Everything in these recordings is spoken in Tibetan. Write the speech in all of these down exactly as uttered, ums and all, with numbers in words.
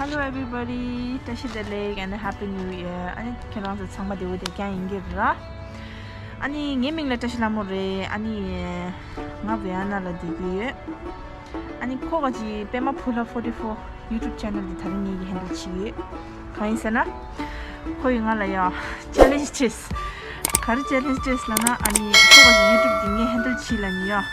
Hello everybody, བཀྲ་ཤིས་བདེ་ལེགས and Happy New Year. ཨ་ནི་ཁྱེད་རང་ཚོ་ཚང་མ་བདེ་པོ་བདེ་རྐྱང་ཡིན་གྱི་རེད། ཨ་ནི་ངའི་མིང་ལ་བཀྲ་ཤིས་ལྷ་མོ་རེད། ཨ་ནི་ང་ཝི་ཡ་ན་ལ་བསྡད་ཀྱི་ཡོད། ཨ་ནི་ཁོ་ག་ཅི་པད་མ་ཕུ་ལ་forty four YouTube channel དེ་ད་རིང་ངེད་ཀྱིས་handle བྱེད་ཀྱི་ཡོད། གང་ཡིན་ཟེར་ན། ཁོ་ཡིས་ང་ལ་ཡ་challenge བྱས། ག་རེ་challenge བྱས་ལབ་ན། ཨ་ནི་ཁོ་ག་ཅི་YouTube དེ་ངས་handle བྱེད་ལབ་ནི་ཡ།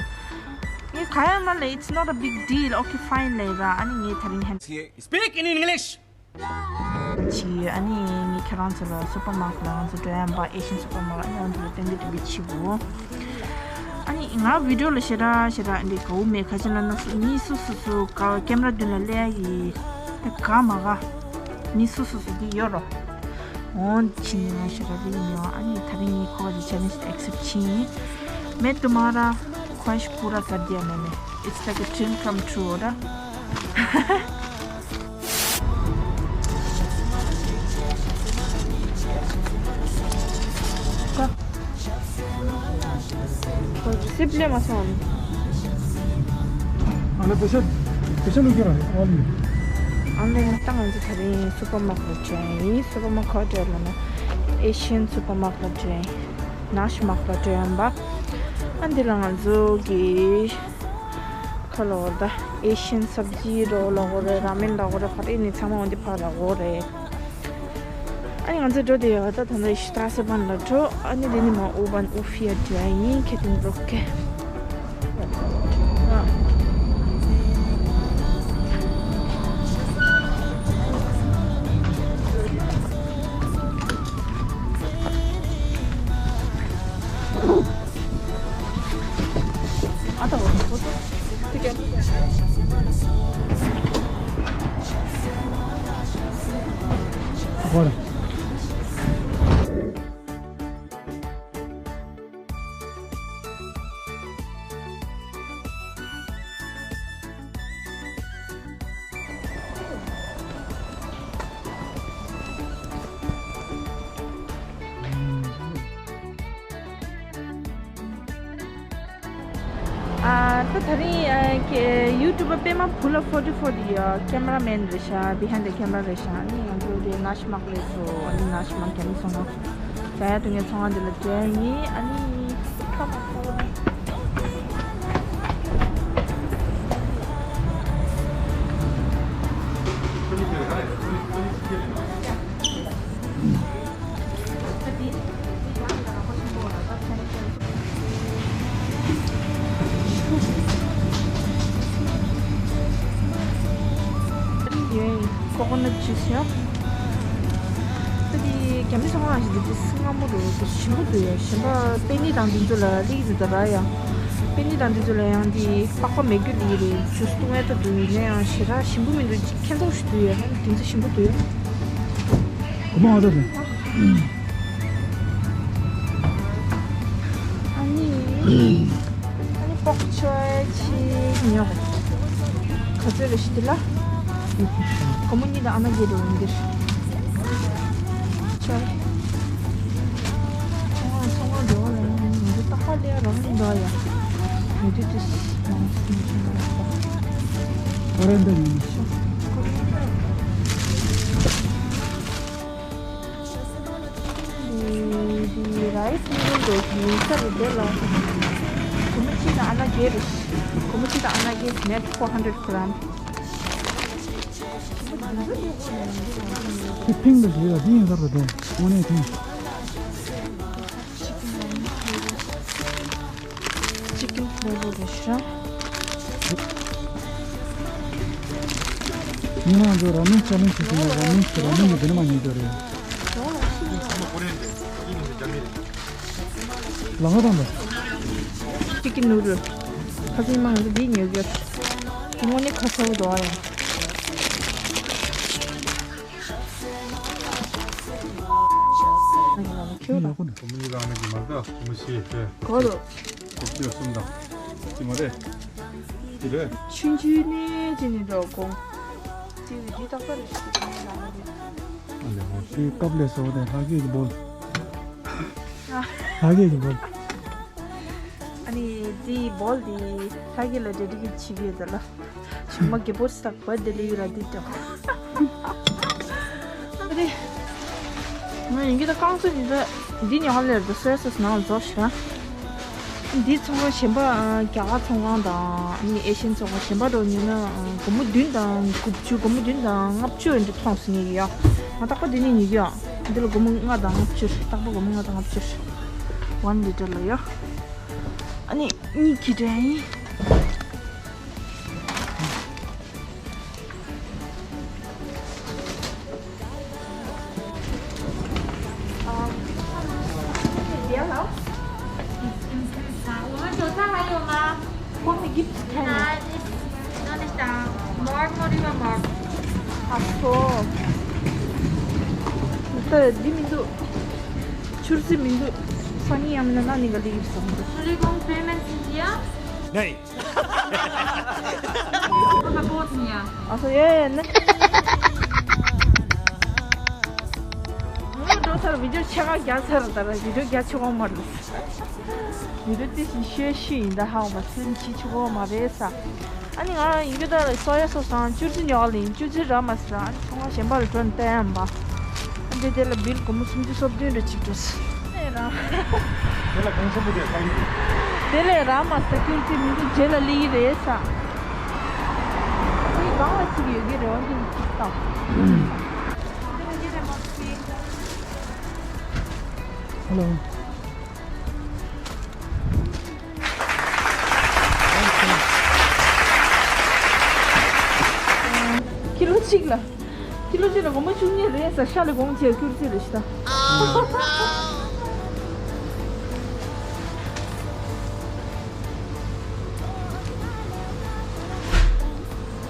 ངས་ག་ཡང་མ་ལབ། It's not a big deal, okay fine ལབ་ར། ཨ་ནི་ངས་ད་རིང་handle Speak in English. བྱེད་ཀྱི་ཡོད། ཨ་ནི་ངས་ཁྱེད་རང་ཚོ་ལ་སུ་པར་མར་ཀེཊ་ལ་ང་ཚོ་འགྲོ་ཡ་ཡིན་པ། ཨེ་ཤི་ཡན་སུ་པར་མར་ཀེཊ། ཨ་ནི་ང་ཚོ་ལ་སྟོན་གྱི་འདུག་པའི་ཕྱི་གུ། ཨ་ནི་ང་ཝི་ཌི་ཡོ་ལ་ཞེ་དྲག་ཞེ་དྲག་འདི་དགའ་བོ་མེད། ག་ཅི་ལབ་ན་སུ་མི་སུ་སུ་སུ་ག་ཀེམ་ར་མདུན་ལ་སླེབས་ཡ་ཡི་དེ་དགའ་མ་དགའ། མི་སུ་སུ་སུ་འདི་ཡོད་རོ། འོན་ཕྱིན་ནས་ང་ཞེ་དྲག་འདི་ཡིན་ཡོད། ཨ་ནི་ད་རིང་ངས་ཁོ་ག་ཅི་challenge དེ་accept བྱེད་ཡིན། मैं तुम्हारा ख्वाहिश पूरा कर दिया मैंने। It's like a dream come true ར། སིབ་ལེ་མ་སོང་། ཨ་ལེ་པེ་ཤ་པེ་ཤ་ལུག་ཁྱེར་ར་ཨོ་ལི། ཨ་ལེ་ད་ང་ཚོ་ད་རིང་སུ་པར་མར་ཀེཊ་ལ་འགྲོ་ཡ་ཡིན། སུ་པར་མར་ཀེཊ་ལ་ན་ཨེ་ཤི་ཡན་སུ་པར་མར་ཀེཊ་ལ་འགྲོ་ཡ་ཡིན། ནཱཤ་མར་ཀེཊ་ལ་འགྲོ་ཡ་ཡིན་པ། ཨ་འདི་ལ་ང་ཚོ་གི་ཁ་ལོ་བར་ད་ཨེ་ཤི་ཡན་སབ་ཇི་རོ་ལ་གོ་རེ། ར་མེན་ལ་གོ་རེ། ཕ་རེ་ནི་ཚང་མ་འོན་ཏེ་ཕ་ར་གོ་རེ། ཨ་ནི་ང་ཚོ་འགྲོ་དེ་ཡོད། ད་ད་ནི་ཤི་ཏ་སེ་བན་ལ་འགྲོ། ཨ་ནི་དེ་ནི་མ་ཨུ་བན་ཨུ་ཕི་ཡ་འགྲོ་ཡ་ཡིན། ཁེ་ཏིང་རོ་ཀེ། ཨ་ད་འོ་ཧོ་ཏོ་ཏི་ཀེ། ཧོ་ར། ཨ་ད་ད་རིང་ཨ་ཀེ་ཡུ་ཊུབ་པར་པད་མ་ཕུ་ལ་ཕོར་ཊི་ཕོར་འདི་ཡ་ཀེམ་ར་མེན་རེད་ཤག་བི་ཧའིན་ཌི་ཀེམ་ར་རེད་ཤག་ཨ་ནི་ང་ཚོ་དེ་ནཱཤ་མར་ཀེཊ་ལ་འགྲོ། ཨ་ནི་ནཱཤ་མར་ཀེཊ་ནས་ཚོང་ཁང་། ད་ཡ་དུ་ངའི་ཚོང་ཁང་འདི་ལ་འགྲོ་ཡ་ཡིན། ཨ་ནི་ཁ་མ་ཁ་བ་ནི། ཡོད། ཀོ་ཀོ་ནཊ་ཇུས་ཡ། ད་དེ་རྒྱ་མི་ཚོང་ཁང་ཞིག་འདུག་དེ་སྔ་མོ་རུ་དེ་ཞིམ་པོ་འདུག་ཡ། ཞིམ་པ་པེ་ནི་དང་དེ་ཚོ་ལ་སླེབས་འདུག་ད་ར་ཡ། པེ་ནི་དང་དེ་ཚོ་ལ་ཡང་དེ་པགས་པ་མེད་རྒྱུ་ལི་རེད། ཇུས་བཏུང་ཡ་ད་འདུག་ཡིན་ན་ཡང་ཞེ་དྲག་ཞིམ་པོ་མི་འདུག་ཅིག་ཁྱད་མཚར་ཞིག་འདུག་ཡ། ཨ་ནི་དེ་ཚོ་ཞིམ་པོ་འདུག་ཡ། གོ་མ་འོ་ད་རེད། ཨ་ནི། ཨ་ནི་པོག་ཅོའི་ཅིག་ཉོ། ག་ཚོད་རེད་ཤི་དེ་ལ། སྒོར་མོ་གཉིས་དང་ཨ་མ་བརྒྱད་འགྲོ་ཡིན་འདིར། ཅོའི། ཚོང་ཁང་ཚོང་ཁང་འགྲོ་བ་ལ་ཡང་ང་ཚོ་རྟག་པར་སླེབས་རང་ཡིན་འདུག་ཡ། མི་དུས་དུས་མང་སུ་མི་ཁྱོད་ལ་ཡོད་པ། ཨོ་རེད་འདི་ཡིན། འདི་རའི་སི་ནུ་ཌལ་སི་ཡིན་ས་རེད་དེ་ལ། སྒོར་མོ་གཅིག་དང་ཨ་ན་བརྒྱད་རེད། སྒོར་མོ་གཅིག་དང་ཨ་ན་བརྒྱད། net four hundred gram། དེ་ཕིང་གི་རེད་ལ་འདི་ཡིན་ས་རེད་དེ། དངོས་གནས་ཕིང་། ཅི་ཀིན་ཕི་ལེ་ཝར་རེད་ཤག་ཉི་མ་ང་ཚོ་ར་མེན་ཆ་ལེན་བྱེད་ཀྱི་ཡོད། ར་མེན་གྱི་ར་མེན་གྱི་འདི་ནས་མ་ཉོས་ཀྱི་རེད། ལ་ང་དང་འདྲ། ཅི་ཀིན་ནུ་ཌལ། ཁ་སང་ཉི་མ་ང་ཚོ་འདི་ཉོས་ཀྱི་ཡོད། དངོས་གནས་ཁ་ཚ་བོ་འདུག་ཨ་ཡ། ཁྱོད་ལ། གོ་མི་རང་ནས་ཀྱི་མ་དགའ་གོ་མི་ཤེས་ཏེ། གོ་རོ། གོ་ཁྱོད་གསུམ་དང་། ཅི་མ་རེད། ཅི་རེད། ཆུང་ཆུང་ནས་ཅི་ནས་འགྲོ་གོང་། ཅི་རེད་འདི་ཏག་ཏག་རེད་ཤག་གོ་མི་རང་ནས། ཨ་ལེ་ཧོ་ཤི་ཀབ་ལས་སོ་དེ་ཧ་གི་གི་བོལ། ཧ་གི་གི་བོལ། ཨ་ནི་དེ་བོལ་དེ་ཧ་གི་ལ་ཌེ་ཌི་ཀེཊ་བྱེད་ཀྱི་ཡོད་ད་ལ། ཆུང་མ་གི་བོལ་སྟག་བ་དེ་ལི་ཡུ་ར་དེ་འགྲོ། ཨ་ནི། ང་ཡིན་གྱི་ད་རྐང་བཙུགས་ནི་ད་འདི་ཉག་ལེར་ད་སོ་ཡ་སོ་སི་ནང་ལ་རྫོགས་ཤི་ར། འདི་ཚོང་ཁང་གཞན་པ་ཨ་རྒྱ་གར་ཚོང་ཁང་དང་ཨ་ནི་ཨེ་ཤི་ཡན་ཚོང་ཁང་གཞན་པ་འདྲ་ཉོས་ན་ཨ་སྒོར་མོ་བདུན་དང་དགུ་བཅུ། སྒོར་མོ་བདུན་དང་ལྔ་བཅུ་འདྲ་མཐོང་སོང་ངས་ཡ། ང་རྟག་པར་འདི་ནས་ཉོས་ཀྱི་ཡ། འདི་ལ་སྒོར་མོ་ལྔ་དང་ལྔ་བཅུ། རྟག་པར་སྒོར་མོ་ལྔ་དང་ལྔ་བཅུ། ཝན་ལི་ཊར་ལ་ཡ། ཨ་ནི་གཉིས་ཀྱི་འདྲ་ཡིན། ཁོང་གི་གིབ་ཐན། ཨ་ནི་ད་མོར་མོར་རི་བ་མོར། ཨ་ཚོ། ད་འདི་མི་འདུག་ཆུར་སི་མི་འདུག་སང་ཉིན་ཡང་མིན་ན་གནངས་ཉིན་ག་ལེ་གིབ་སོང་འདུག་ཨ་ཚོ་ཡེ་ནི། ངོ་འགྲོ་ཚར་བི་ཌིའོ་ཆེ་ཁ་རྒྱག་ཚར་ད་ར་བི་ཌིའོ་རྒྱག་ཆེ་གོང་མ་རེད། བི་ཌིའོ་དེ་བཞིན་ཤོད་ཤི་ཡིན་ད་ཧ་གོ་མ་ཚུན་ཆི་ཆི་གོ་མ་རེད་ས། ཨ་ནི་ང་ཡིན་གྱི་ད་སོ་ཡ་སོ་སང་ཅུར་ཅི་ཉོག་ལ་ཡིན་ཅུར་ཅི་ར་མ་སི་ར། ཨ་ནི་ཚོང་ཁང་གཞན་པ་ལ་འགྲོ་ནས་བལྟ་ཡ་མ། ཨ་འདི་དེ་ལ་བིལ་སྒོར་མོ་སུམ་ཅུ་སོ་བདུན་རེ་གཅིག་འགྲོ་སི་དེ་ལ་གང་ཆེན་པོ་དེ་ཁ་ཡིན། དེ་ལས་ར་མ་ས་ཅུར་ཅི་མི་འདུག་རྗེས་ལ་ལི་ཡི་རེད་ས། ཨ་ནི་གང་ལ་ཅིག་ཡོད་ཀྱི་རེད་བ་འདི་ཅིག་ལྟ། ཧེ་ལོ། ཀི་ལོ་གཅིག་ལ། ཀི་ལོ་གཅིག་ལ་སྒོར་མོ་བཅུ་གཉིས་རེད་ཟེར། ཤ་ལས་སྒོར་མོ་བཅུ་ཀྱུར་ཙི་རེད་ཤི་ད།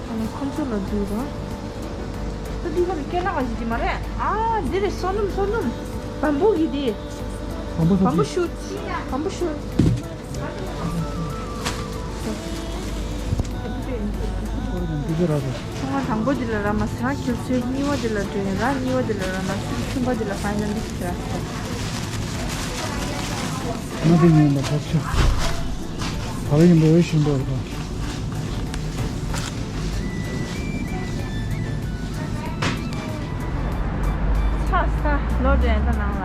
ཨ་ནི་ཁོང་ཚོ་ལ་འདུག་ར། ད་འདི་ཁ་ལ་སྐེ་ནག་ཞིག་དེ་མ་རེད། ཨ་འདི་རེད། སོ་སྣུམ་སོ་སྣུམ། བམ་བུ་གི་དེ། བམ་བུ་ཤུ། བམ་བུ་ཤུ། འདི་ག་ར་རེད། ཚོང་ཁང་དང་པོ་འདི་ལ་ར་མ་ཟ། ཁྱོད་ཚོས་གཉིས་པ་འདི་ལ་འགྲོ་ཡིན་ར། གཉིས་པ་འདི་ལ་ར་མ་ཟ། གསུམ་པ་འདི་ལ་ཕ་ཡིན་ན་འདི་ཟ། ང་འདི་ཉོས་ན་ཕར་ཆུ། བར་ཡིན་པ་འོས་ཤིང་འགྲོ་རེད། ཚ་ས་ལོ་འདྲེན་ད་ནང་ལ།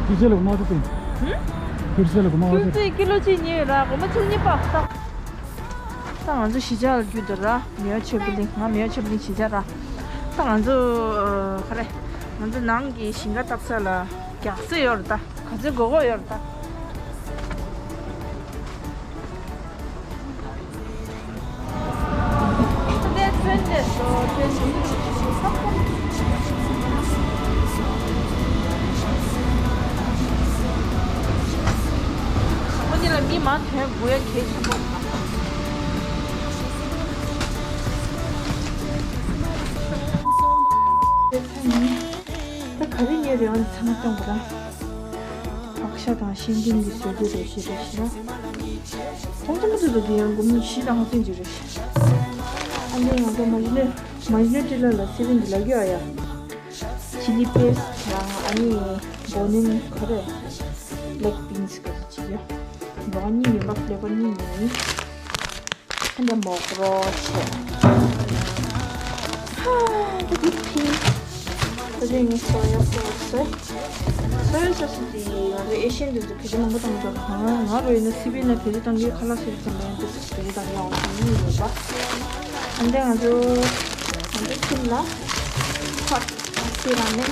ཁྱོད་ཚོ་ལ་མ་ཐུབ་པས། ཧུམ། ཁྱོད་ཚོ་ལ་མ་ཁྱོད་ཐུབ། ཚོས་ཀི་ལོ་གཅིག་ཉོས་ར། སྒོར་མོ་བཅུ་གཉིས་པ་ས། ད་ང་ཚོ་གཞིས་ཆགས་ལ་རྒྱུད་དུ་ར། མེའོ་ཆོས་པི་ལིང་། ང་མེའོ་ཆོས་པི་ལིང་གཞིས་ཆགས་ར། ད་ང་ཚོ་ཨ་ག་རེ། ང་ཚོ་ནང་གི་ཞིང་ཁ་བཏབ་ས་ལ་རྒྱགས་ཚད་ཡོད་རེད་ད། ག་ཚོད་དགོས་དགོས་ཡོད་རེད་ད། ཁོ་གཉིས་ལ་མི་མང་ཐོན་དགོས་ཡ་གལ་ཆེན་པོ། ད་ག་རེ་ཉོས་རེད། འོ་ཚང་མ་སྟོན་དགོས་ར། ཕག་ཤ་དང་ཤིང་ཏིང་གི་བཟོས་རྒྱུ་རེད་ཤི་རེད་ཤི་ར། ཁོང་ཚོ་མ་ཚོ་ད་དེ་ཡང་སྒོར་མོ་བཞི་དང་ལྔ་བཅུ་ཅིག་རེད་ཤི། ཨ་ནི་ང་ཚོ་མ་གཞི་ནས་མ་གཞི་ནས་ཊི་ལ་ལ་སི་རིན་གྱི་ལ་རྒྱུ་ཨ་ཡ། ཆི་ལི་པེ་སི་དང་ཨ་ནི་བོ་ནིན་ག་རེ། བྷི་ལེག་བིན་སི་ག་ཅིག་ཡ། འགྲོ་བ་གཉིས་ཡོད་པ་ཕི་ལེ་བར་གཉིས་ཡོད་ནི། ཨ་འདྲ་མོག་རོ་ཆེ། ཧ། ད་འདི་ཕིང་། ད་འདི་ངའི་སོ་ཡ་སོ་སི། སོ་ཡ་སོ་སི་འདི་ང་ཚོ་ཨེ་ཤི་ཡན་འདི་ཚོ་བེད་སྤྱོད་མང་པོ་བཏང་འདུག་ང་ང་རོ་ཡིན་ན་སི་པི་ན་བེད་སྤྱོད་བཏང་གི་ཁ་ལག་སི་པི་ཚང་མ་ཡང་འདི་ཚོ་བེད་སྤྱོད་བཏང་གི་ཡང་འོང་ཤེས་ཡིན་ཡོད་པ། ཨ་འདྲ་ང་ཚོ་ང་ཚོ་ཁྱིམ་ལ་ཧོ་ཊི་སི་པའི་ར་མེན་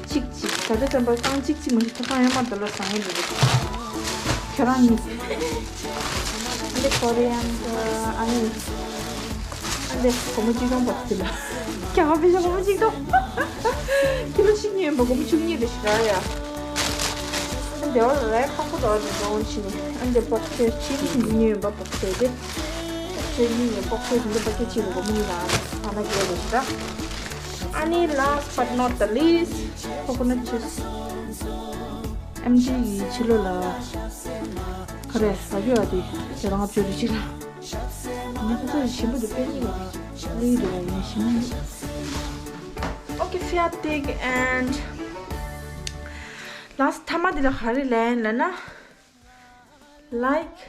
གཅིག་གཅིག་ད་ལྟ་ཙམ་པ་རྐང་གཅིག་གཅིག་མ་ཞིག་ཐོབ་ཐང་ཡོད་མ་རེད། ད་ལོ་བཟང་ངེ་འདུག་ཁྱོད་རང་གཉིས། འདི་ཀོ་རི་ཡན་གྱི་ཨ་ནི། ཨ་འདི་སྒོར་མོ་གཅིག་སྟོང་བབས་ཟིན་ལ། རྒྱ་གར་པེ་ཤ་སྒོར་མོ་གཅིག་སྟོང་། ཀི་ལོ་གཅིག་ཉོས་པ་སྒོར་མོ་བཅུ་གཉིས་རེད་ཤི་ར་ཡ། ཨ་འདི་བ་ར་ཡ་ཁག་པོ་འདྲ་བ་འདྲ་འདྲ་འོང་ཕྱིན་ནས། ཨ་འདི་པོག་ཆེར་ཕྱིན་ནས་ཉོས་པ་པོག་ཆེར་དེ། པོག་ཆེར་གཉིས་ཉོས། པོག་ཆེར་འདི་པ་ཀེ་གཅིག་ལ་སྒོར་མོ་གཉིས་དང་ཨ་ན་བརྒྱད་རེད་ཤི་ར། ཨ་ནི་last but not the least, coconut juice. ཨེམ་ཆི་ཡི་ཕྱི་ལོ་ལ་ག་རེ་ཟ་རྒྱུ་ཨ་དེ་ཞེ་དྲག་ལྔ་བཅུ་རེ་གཅིག་ལ། ངས་ཁོ་ཚོ་ཞིམ་པོ་དེ་དཔེ་ཉིད་ལ་ལུས་དེ་ལ་ཡིན་ཞིམ། Okay, fertig and last མཐའ་མ་དེ་ལ་ག་རེ་ལན་ལབ་ན། Like,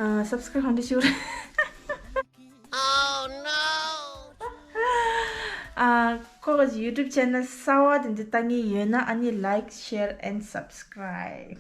uh, subscribe གང་འདྲ་ཞུ། Oh no! ཨ། ཁོ་གི་YouTube channel གསར་བ་དེ་འདི་ལྟ་ངེས་ཡོད་ན་ཨ་ནི་like, share and subscribe.